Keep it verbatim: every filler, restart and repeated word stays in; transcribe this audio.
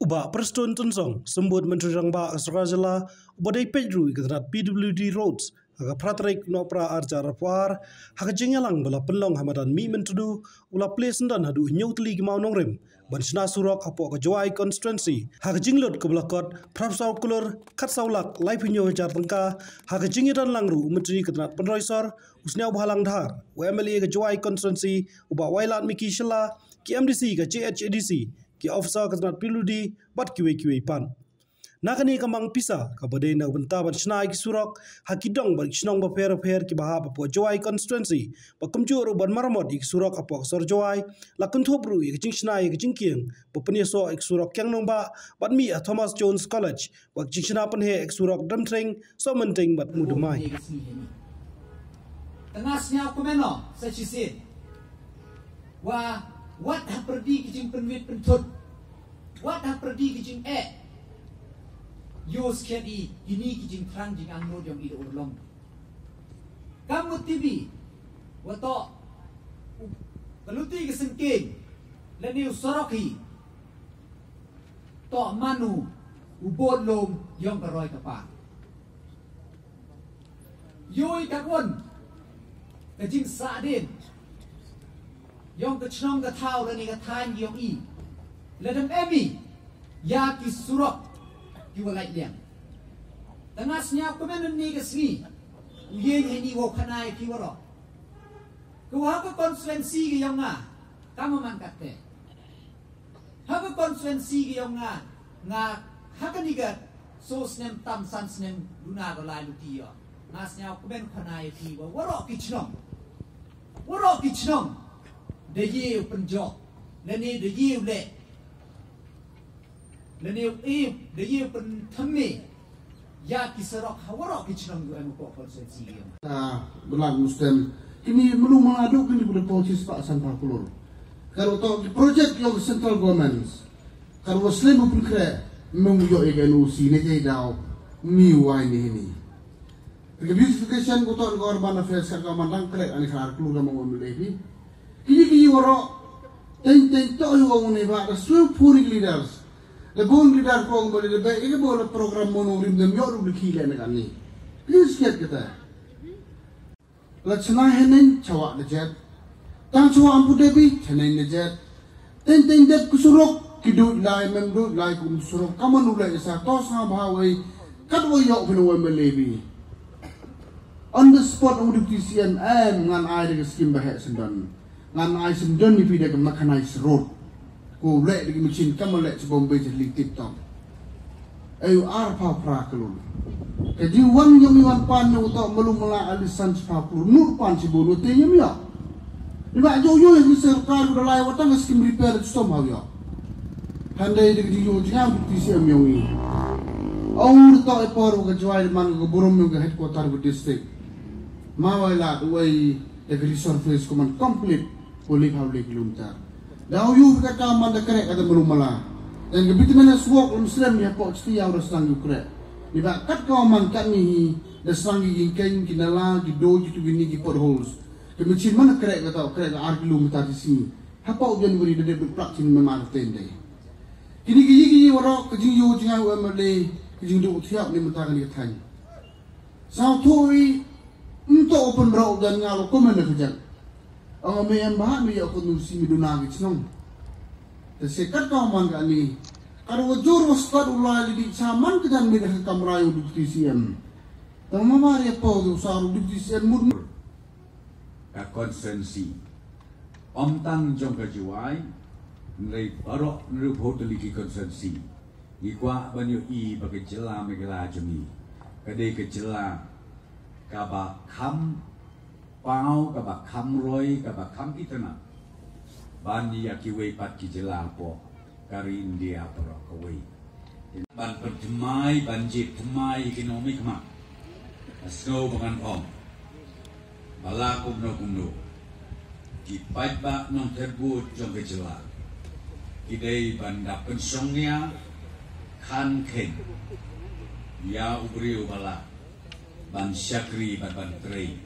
Bah Prestone Tynsong, Symbud Myntri Rangbah ka Sorkar Jylla, uba dei peit ruh ïa ka tnat P W D Roads, ha ka phra tarik Nohprah arhajar arphew ar, ha ka jingïalang ba la pynlong ha madan Mihmyntdu, u la plie syndon haduh hynñiew tylli ki mawnongrim ban shna surok hapoh ka Jowai constituency. Ha ka jinglut kaba la kot phraphew saw klur khatsaw lak laiphew hynñiew hajar tyngka, ha ka jingïadon lang ruh u Myntri ka tnat pynroi sor, u Sniawbhalang Dhar, u M L A ka Jowai constituency, u Bah Wailadmiki Shylla, ki M D C ka J H A D C, ki officer ka tnat P W D, bad kiwei kiwei pat. Na kane ka mang pisa kaba dei na ka bynta ban shna ïa ki surok ha ki dong bad ki shnong bapher bapher kiba hap hapoh Jowai constituency, bad kumjuh ruh ban maramot ïa ki surok hapoh ka sor Jowai, la kynthup ruh ïa ka jingshna ïa ka jingkieng ba pynïasoh ïa ki surok Kiang Nangbah bad mih ha Thomas Jones College, bad ka jingshna pynheh ïa ki surok Dramtring, Sohmynting bad Moodymmai. Te nga sngewkmen noh sa shisien, wa wat ha pyrdi ki jingpynwit pynthut, wat ha pyrdi ki jingeh, ïoh skhem i kine ki jingthrang jingangnud jong i da urlong. Kam mut tip i wa toh u, ka luti ka syngkien lane u surok hi, toh man u, u bud lum ïong ka roi ka par. Ïoh i ka kwon ka jingsahdien ïong ka chnong ka thaw lane ka thaiñ ïong i, lada ym em i ïa ki surok kiwa lait liang. Te nga sngewkmen nangne ka sngi u ïeng heini wow khana ïa ki waroh. Ka wa ha ka constituency ka ïong nga, kam man katte. Ha ka constituency ka ïong nga, nga ha kane ka soo snem tam san snem duna ka lai luti ïa. Nga sngewkmen khana ïa ki wa waroh ki chnong, waroh ki chnong da ïew pynjop lane da ïew leh, lane ïew, da ïew pynthymmai ïa ki surok ha waroh ki chnong u em hapoh constituency ïong. Ah, Bynlad Mustem. Kine mulu mala duk kine pule pau chi spah san phew klur. Ka ruh toh ki project ïong central government. Ka ruh slem u pynkhreh, mem u ïoh ïa ka N O C ne jai daw, mi wai ni hini. Ka beautification ko toh ka urban affairs ka ka mandang kreh ani khar klur ka mong M L A phi. Kiji kiji waroh, teng teng toh ïa u ong ne ba, da swew puri leaders. Da bun leader ko ong ba da ba, ïa ka ba la program mono rim dem ïoh ruh da ki le na kani. Please get kita. La chna heneng chawa da jet. Tang chawa ampu debi, heneng da jet. Teng teng dep ku surok, ki dut lai, mem dut lai kum surok. Kaman u lai sa, to sa ba wai, kat wai yok phin wai melebi. On the spot, ong deputy C M, em, ngan ai da ka skim ba heh sendon. Ngan ai sendon ni pi da ka mechanized road. Ko leh da ka machine, kaman leh chi Bombay chi li tip top. Ayu ar phew phra klur. Ka jingwan ïong i wan pan ne uto malu mala alisan chi phew klur. Nur pan chi bun u te ïong ïa. Ni ba jo jo ni sorkar u da lai wa tang ka skim repair chi som ha ïa. Handai da ka jingyo jingam ti si am ïong i. Ong uto e por ka Jowai man ka burom ïong ka headquarter ka district. Ma wai la wai da ka resurface ko man complete. Puli phaw le kilometer. Da u yu ka ka man da krek ka da melu mala. Dan ka bituminous walk lum srem ya pok chiti ya u da sang yu krek. Ni ba kat ka man kat ni hi da sang yu keng ki nala ki do ki tu ki ni ki potholes. Ka machine man da krek ka ta krek ka ar kilometer ti si. Ha pok January da de plak chin man ar ten day. Kini ki yi ki yi warok ka jing yu jing au M L A ka jing du u thiap ni mata ka ni ka thang. Saw thui, nto open rau dan nga lo komen na kejak. Ang ame em bahat mi ya ko nu si mi duna ki chnong. Te se kat ka man ka ni. Kar wa jur wa stat u lai li di chaman kejan mi da ka kamra yu deputy C M. Tang mama ri po tu sa ru deputy C M mut. Ka constituency. Om tang jong ka Jowai, nrei barok nrei bhot li ki constituency. Ngi kwah ban ïohi ba ka jylla Meghalaya jong ngi ka dei ka jylla kaba kham paw, kaba kham roi, kaba kham itynnad ban ïa kiwei pat ki jylla hapoh ka ri India baroh kawei. Ban pynthymmai, ban jied thymmai ïa ki nongmihkhmat. Nga sngew ba ngan ong ba la kumno kumno ki paidbah nongthep vote jong ka jylla ki dei ban da pynshong nia khan kheiñ ïa u briew ba lah ban shakri bad ban trei